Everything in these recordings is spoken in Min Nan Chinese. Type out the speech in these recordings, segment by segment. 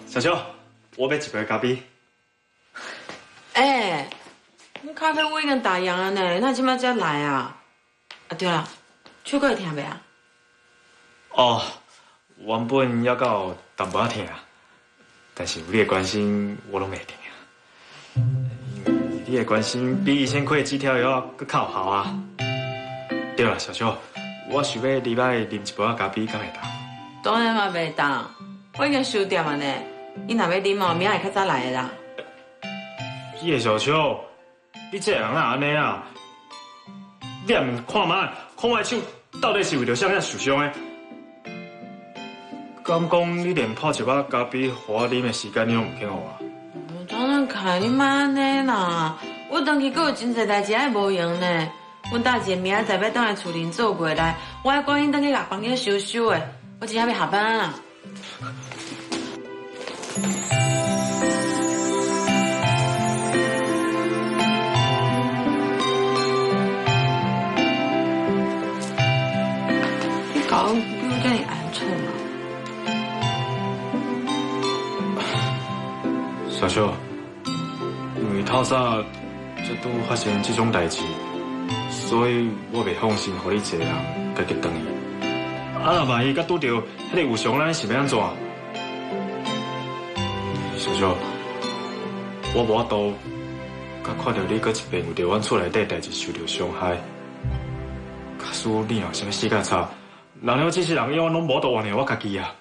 小秋，我欲一杯咖啡。欸，阮咖啡屋已经打烊啊呢，哪這擺才來啊？啊對啦，手閣會疼袂啊？哦，原本猶閣有淡薄仔疼，但是有你的關心，我攏袂疼。你的關心比醫生開的止痛藥閣較有效啊！對啦，小秋，我想欲禮拜啉一杯仔咖啡，敢會當？當然嘛袂當，我已經收店啊呢。你若欲啉哦，明仔會較早來的啦。葉小秋，你這个人哪會按呢啊？你也毋看覓，看我的手到底是為著啥物受傷的？敢講你連泡一包咖啡予我啉的時間，你攏毋肯予我？張振凱，你莫按呢啦！我轉去閣有真濟代誌愛無閒呢。阮大姐明仔載欲轉來厝裡做月來，我愛趕緊轉去共房間收收的。我真正欲下班啊！你搞我遮爾鵪鶉嘛？小秋，因為透早才拄發生這種代誌，所以我袂放心予你一个人家己轉去。啊，若萬一閣拄著彼个有傷，咱是欲按怎？小秋，我無法度，閣看著你閣一遍為著阮厝內底代誌受著傷害。假使你若有啥物死甲插，人了這世人永遠攏無法度原諒我家己啊！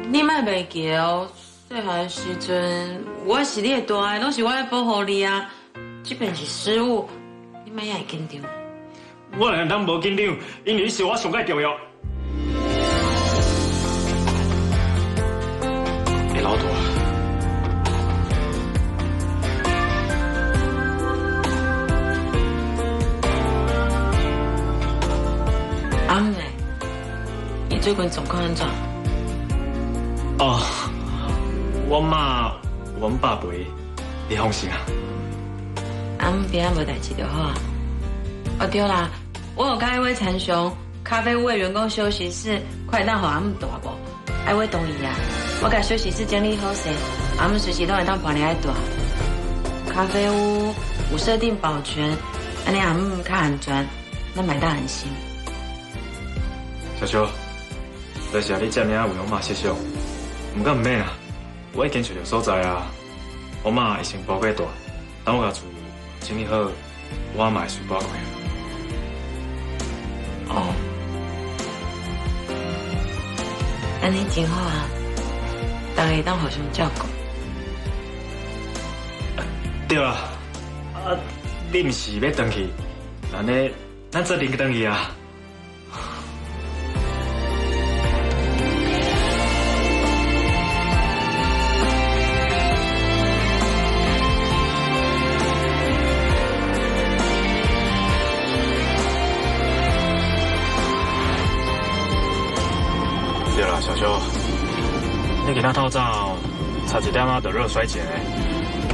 你莫袂記哦，細漢時陣我是你的大的，攏是我咧保護你啊。這遍是失誤，你莫遐爾緊張。我哪會當無緊張？因為你是我上蓋重要。欸，老大。阿姆咧，伊最近狀況按怎？哦，我媽、阮爸陪，你放心啊。阿姆平安無代誌就好啊。哦對啦，我有佮一位陳雄咖啡屋的員工休息室，看會當予阿姆蹛無？愛我同意啊，我共休息室整理好勢，阿姆隨時攏會當搬入來蹛。咖啡屋有設定保全，按呢阿姆較安全，咱嘛會當安心。小秋，多謝你這爾為我媽設想。毋過毋免啊，我已經揣著所在啊。我媽會先搬過來蹛，等我共厝整理好，我嘛會隨搬過來。哦，按呢真好啊，大家會當互相照顧。對啊，啊，你毋是欲轉去，按呢，咱做陣轉去啊。對啦，小秋，你今仔透早差一點仔就熱衰竭，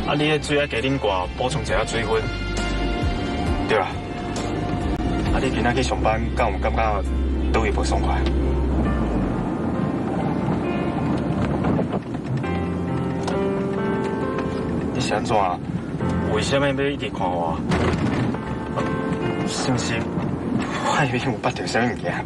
啊，你彼水愛加啉寡，補充一下水分。對啦，啊，你今仔去上班，敢有感覺佗位無爽快？你是按怎？為啥物欲一直看我？是毋是我裡面有捌著啥物物件？